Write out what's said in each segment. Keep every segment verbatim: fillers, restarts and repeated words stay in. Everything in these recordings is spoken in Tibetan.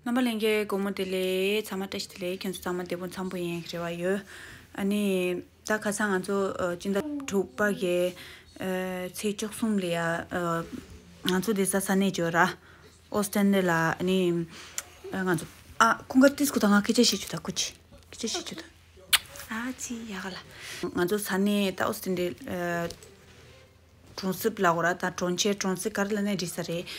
རྣམ་པ་ལྷན་རྒྱས་སྒོར་མོ་བདེ་ལེགས། ཚང་མ་བཀྲ་ཤིས་བདེ་ལེགས། ཁྱེད་ཚོ་ཚང་མ་བདེ་པོ་འཚམ་པོ་ཡིན་རེ་བ་ཡོད། ཨ་ནི་ད་ཁ་སང་ང་ཚོ་ཨ་སྤྱི་ཟླ་དྲུག་པ་གི་ཨ་ཚེས་བཅུ་གསུམ་ལ་ཡ་ཨ་ང་ཚོ་དེ་ས་ས་གནས་འབྱོར་ར། ཨོ་སི་ཏན་ཏེ་ལ་ཨ་ནི་ཨ་ང་ཚོ་ཨ་ཁོང་ག་ཏིས་ཁོ་ད་ང་སྐད་ཆ་བཤད་རྒྱུ་ད་ཁུ་ཅི་སྐད་ཆ་བཤད་རྒྱུ་ད། ཨ་ཙི་ཡ་ག་ལ། ང་ཚོ་ས་གནས་ད་ཨོ་སི་ཏན་ཏེ་ཨ་གྲོང་གསེབ་ལ་འོ་ར་ད་གྲོང་ཁྱེར་གྲོང་གསེབ་ག་རེ་ལ་ནས་འགྲིག་ས་རེད།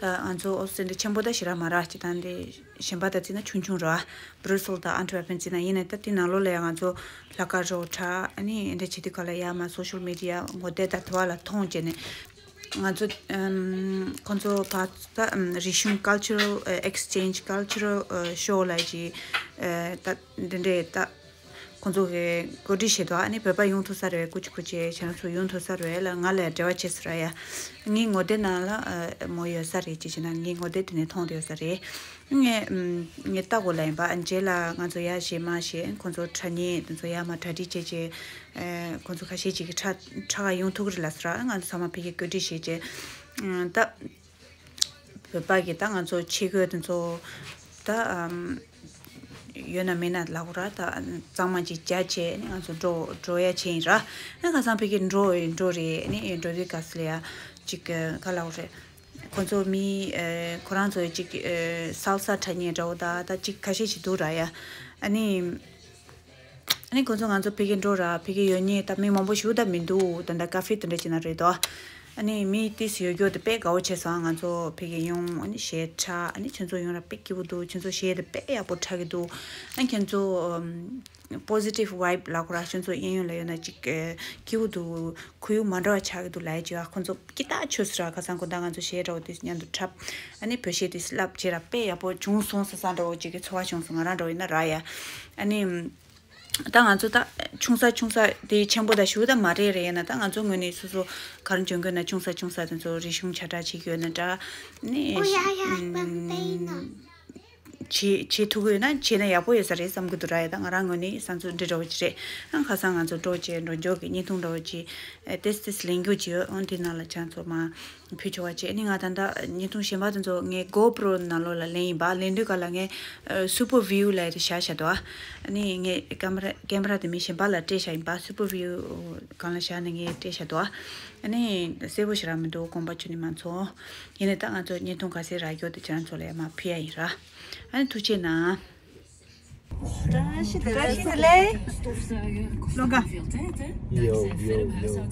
ད་ང་ཚོ་ཨོ་སི་ཏན་ཏེ་ཆེན་པོ་ད་ཞེ་དྲག་མ་ར་སྤྱི་བཏང་དེ་གཞན་པ་ད་བརྩིས་ན་ཆུང་ཆུང་ར། བྷ་རུ་སེལ་དང་ཨན་ཊི་ཝེར་པན་བརྩིས་ན་ཡིན་ནའི་ད་དེ་ནང་ལོགས་ལ་ཡང་ང་ཚོ་ལྷག་དཀར་རོ་ཁྲ་ཨ་ནི་འདྲ་བྱེད་དུས་ག་ལ་ཡ་མ་སོ་ཤལ་མི་ཌི་ཡ་ངོ་དེབ་ད་དུ་བ་ལ་མཐོང་བྱས་ནས། ང་ཚོ་ཨམ་ཁོང་ཚོ་ཕ་ད་ཨམ་རིག་གཞུང་cultural exchange cultural show ལ་ཅིག་ཨ་ད་འདི་འདྲའི་ད་ཁོང་ཚོ་གི་གོ་སྒྲིག་བྱས་འདུག་ཨ་ནི་བོད་པ་ཡོང་ཐུབ་ས་རེད། ཀུ་ཅི་ཀུ་ཅི་ཁྱེད་རང་ཚོ་ཡོང་ཐུབ་ས་རེད་ལ་ང་ལ་འབྲེལ་བ་བྱས་ས་ར་ཡ། ངའི་ངོ་དེབ་ནང་ལ་ཨ་མོ་ཡོད་ས་རེད་ཅེས་བྱས་ན་ངའི་ངོ་དེབ་དེ་ནས་མཐོང་བསྡད་ཡོད་ས་རེད། ངས་ཨམ་ངས་ལྟ་དགོས་ལ་ཡིན་པ་རྗེས་ལ་ང་ཚོ་ཡ་གཞས་མ་གཞས་ཁོང་ཚོ་དྲ་བརྙན་དེ་ཚོ་ཡ་མ་གྲ་སྒྲིག་བྱས་བྱས། ཨེ་ཁོང་ཚོ་ཁ་ཤས་ཅིག་གིས་ཁྲ་ཁྲ་ག་ཡོང་ཐུབ་ཀྱི་རེད་ལབ་སོང་ར། ང་ཚོ་ཚང་མ་ཕ་གིར་བཀོད་སྒྲིག་བྱས་རྗེས། ཨ་ད་བོད་པ་གི་ད་ང་ཚོ་ཆས་གོས་དེ་ཚོ་ད་ཨམ་ཡོད་ན་མེད་ན་ལབ་དགོས་ར། ད་གཙང་མ་ཅིག་རྒྱག་བྱས་ནས་ང་ཚོ་འགྲོ་འགྲོ་ཡ་བྱས་ཡིན་ར། ཨ་ཁ་སང་ཕ་གིར་འགྲོ་འགྲོ་རེད། ཨ་ནི་འགྲོ་དུས་སྐབས་སུ་ལ་ཡ་ཅིག་ག་ལབ་དགོས་རེད། ཁོང་ཚོ་མི་ཨེ་ཁོ་རང་ཚོ་ཅིག་ཨེ་སལ་ས་ཁྲ་ཉེ་འདྲ་བོ་ད་ད་ཅིག་ཁ་ཤས་ཤིག་འདུག་ར་ཡ། ཨ་ནི། ཨ་ནི་ཁོང་ཚོ་ང་ཚོ་ཕ་གིར་འགྲོ་ར། ཕ་གིར་ཡོད་ཉེ་ད་མི་མང་པོ་ཞིག་ད་མི་འདུག་ད་ད་ཀ་ཧྥེ་དེ་འདྲ་ཅིག་ན་རེད་དོ། ཨ་ནི་མི་ཏིས་ཡོད་རྒྱུ་དེ་དཔེ་དགའ་བོ་བྱས་སོང་། ང་ཚོ་ཕ་གིར་ཡོང་ཨ་ནི་གཞས་འཁྲབ་ཨ་ནི་ཁྱོད་ཚོ་ཡོང་ར་དཔེ་སྐྱིད་པོ་འདུག་ཁྱོད་ཚོ་གཞས་དེ་དཔེ་ཡག་པོ་འཁྲབ་གི་འདུག་ཨ་ནི་ཁྱོད་ཚོ་ཨམ་positive vibe ལབ་དགོས་ར། ཁྱོད་ཚོ་གཡས་གཡོན་ལ་ཡོད་ན་ཅིག་ཨེ་སྐྱིད་པོ་འདུག་ཁོར་ཡུག་མ་འདྲ་བ་ཆགས་ཀྱི་འདུག་ལབ་ཡ་ཅིག་ཨ་ཁོང་ཚོ་སྐྱིད་ཐག་ཆོད་སོང་ར། ཁ་སང་དགོང་དག་ང་ཚོ་གཞས་འདྲ་བོ་དེ་མཉམ་དུ་འཁྲབ་ཨ་ནི་བོད་གཞས་དེ་བསླབ་བྱས་ར་དཔེ་ཡག་པོ་བྱུང་སོང་ཟེར་ས་འདྲ་བོ་ཅིག་གི་ཚོར་བ་བྱུང་སོང་། ང་རང་འདྲ་བོ་ཡིན་ན་ར་ཡ། ཨ་ནི། ད་ང་ཚོ་ད་ཆུང་ས་ཆུང་ས་དེ་ཆེན་པོ་ད་ཞུ་ད་མ་རེད་རེད། ཡིན་ན་ད་ང་ཚོ་ངོས་ནས་སོ་སོ་ག་རེ་འཇོན་གོ་ན་ཆུང་ས་ཆུང་ས་དེ་ཚོ་རིག་གཞུང་ཆ་འདྲ་བྱེད་ཀྱི་ཡོད་ན་འདྲ། ནི། ཨོ་ཡ་ཡ་ཨམ། བྱེད་བྱེད་ཐུབ་ཀྱི་ཡོད་ན་བྱས་ན་ཡག་པོ་ཡོད་ས་རེད་བསམ་གྱི་འདུག་ར། ཡ་ད་ང་རང་ངོས་ནས་བསམ་ཚུལ་འདི་འདྲ་བོ་ཅིག་རེད། ཨང་ཁ་སང་ང་ཚོ་འགྲོ་བྱས་འགྲོ་འཇོག་གི་བརྙན་ཐུང་འདྲ་བོ་ཅིག་ཨེ་ཏེས་ཏེས་ལེན་རྒྱུ་ཅིག་ཡོད། ཨང་དེ་ནང་ལ་ཁྱེད་ཚོ་མ་ཕུལ་ཆོག་པ་བྱས། ཨ་ནི་ང་ད་ལྟ་བརྙན་ཐུང་གཞན་པ་དེ་ཚོ་ངས་གོ་པྲོ་ནང་ལོགས་ལ་ལེན་ཡིན་པ། ལེན་དུས་ག་ལ་ངས་ཨ་སུ་པར་ཝིའུ་ལབ་ཡ་དེ་བཞག་བཞག་འདུག་ཨ་ནི་ངས་ཀེམ་ར་ཀེམ་ར་དེ་མི་གཞན་པ་ལ་སྤྲད་བཞག་ཡིན་པ། སུ་པར་ཝིའུ་སྒང་ལ་བཞག་ནས་ངས་སྤྲད་བཞག་འདུག་ཨ་ནི་གསལ་པོ་ཞེ་དྲག་མི་འདུག་དགོངས་པ་ཆོད་ནི་མ་ཚོམས། ཡིན་ནའི་ད་ང་ཚོ་བརྙན་ཐུང་ག་ཚོད་རག་ཡོད་དེ་ཁྱེད་རང་ཚོ་ལ་ཡ་མར་ཕུལ་ཡ་ཡིན་ར། ཨ་ནི་ཐུགས་རྗེ་གནང་། བཀྲ་ཤིས་བདེ་ལེགས། བཀྲ་ཤིས་བདེ་ལེགས། ལོ་ག་ཡོ་ཡོ་ཡོ།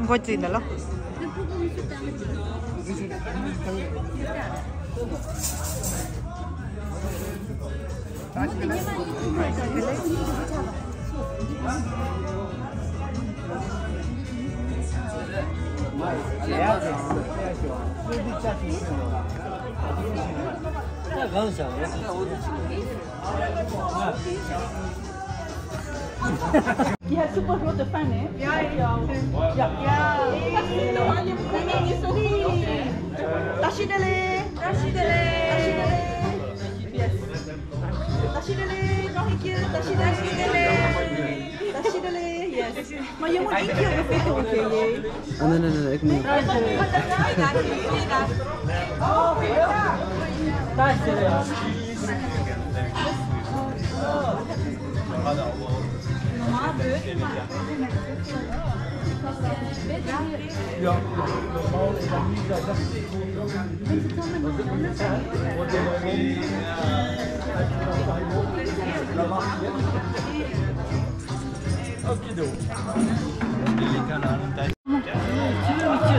མགོ་བརྩིས་ད་ལོ། You have super growth of fan, eh? Yeah, yeah. Yeah. Yeah. Merci. Tashi dele. Tashi dele. Yes. Tashi dele. Thank you. Tashi dele. Tashi dele. Yes. Ma, you want to eat your food, okay? Ah, non, non, non, avec moi.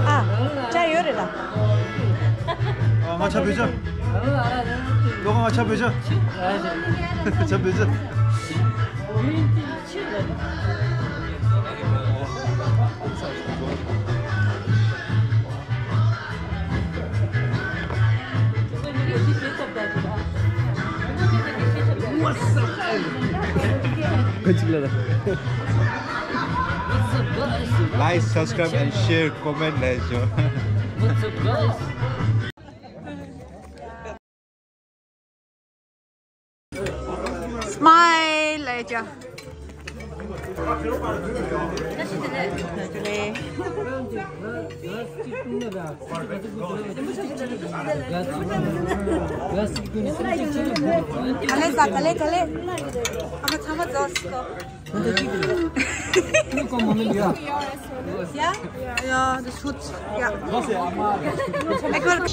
ཨ། ཅ་ཡོད་རེད་ལ། ཨ། ང་ཆ་བེ་ཆ། ལོ་ང་ཆ་བེ་ཆ། ཆ་བེ་ཆ། What's up, guys? Like, subscribe and share, comment, like, Smile, like, ག་ལེ་ཟ། ག་ལེ། ག་ལེ། ཨ་མ་ཚང་མ་རྫོགས་སོང་། ཡ། ཡ། འདི་ཚོ། ཡ། ཨེ་ཁོར།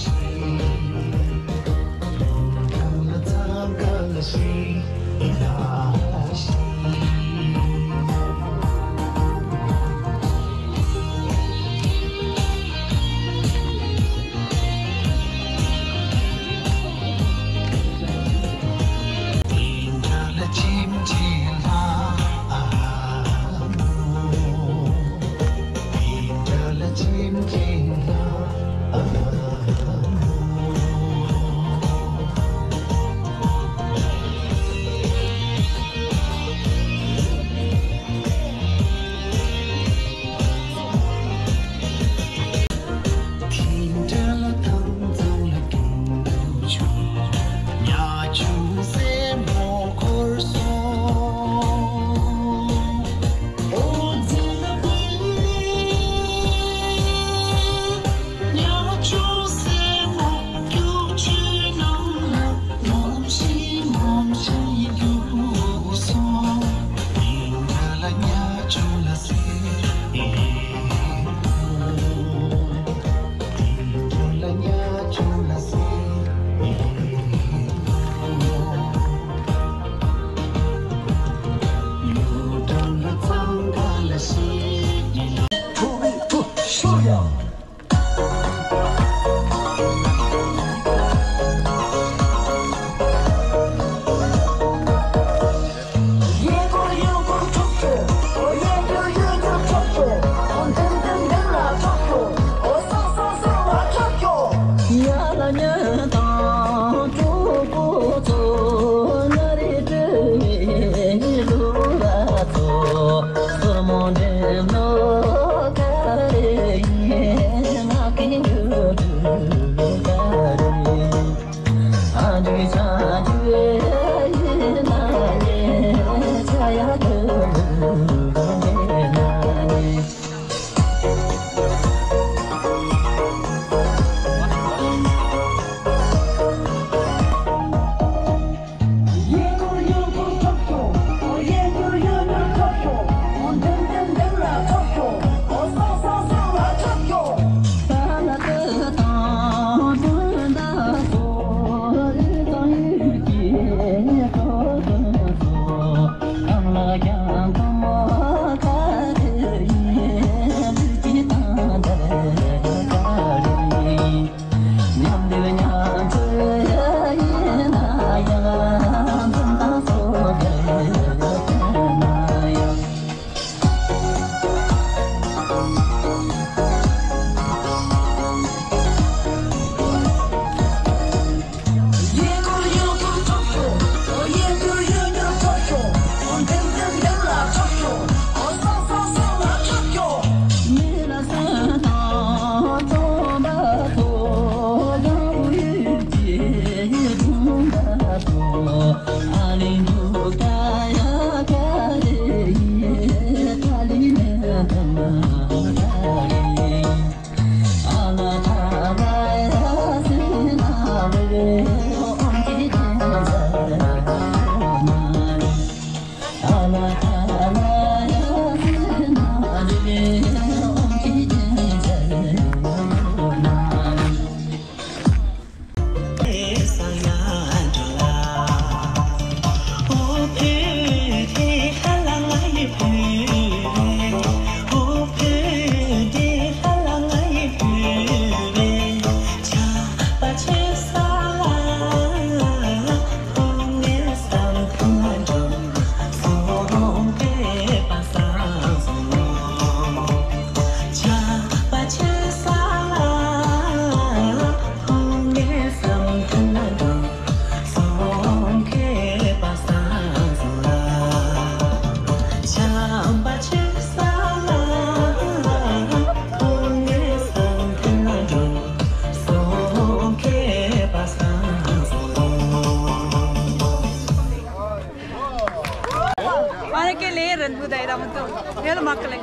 རན་པོ་ད་ཡི་ར་མི་འདུག་ཡར་མ་ཀ་ལེ།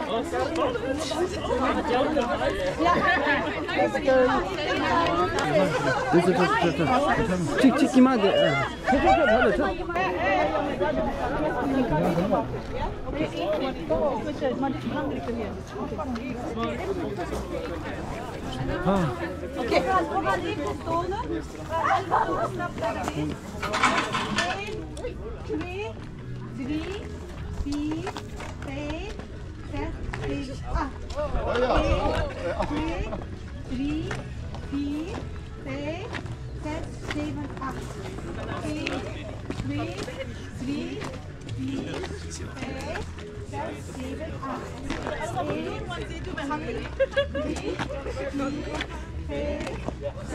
གཅིག་གཅིག་གཅིག་མ་དེ། ཁྱོད་ཁྱོད་ཁྱོད་ད་ལ་ཁྱོད། Okay. Two, three, four, five, six, seven, eight. Two, three, four, five, six, seven, eight. Two, three, four, five,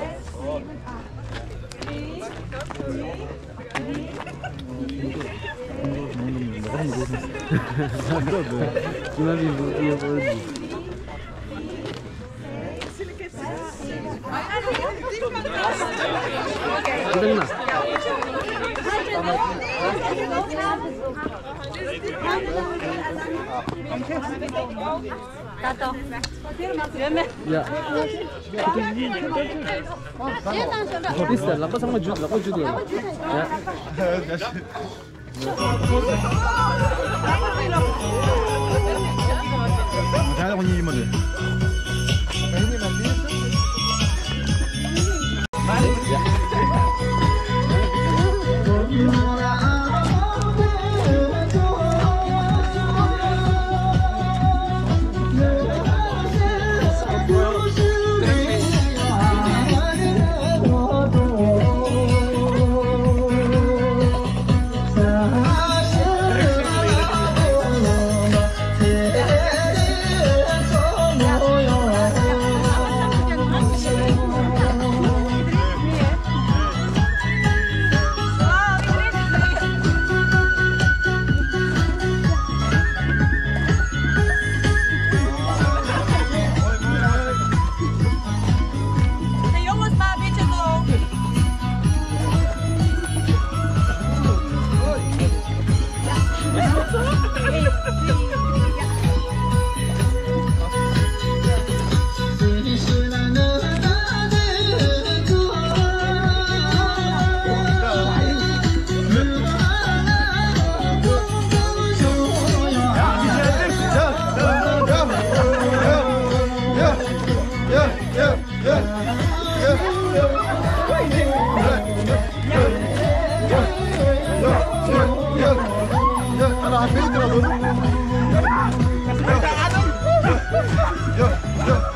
six, seven, eight. ཡ། ལག་པ་ཚང་མ་འཇུ། ལག་པ་འཇུ་དགོས། ཡ།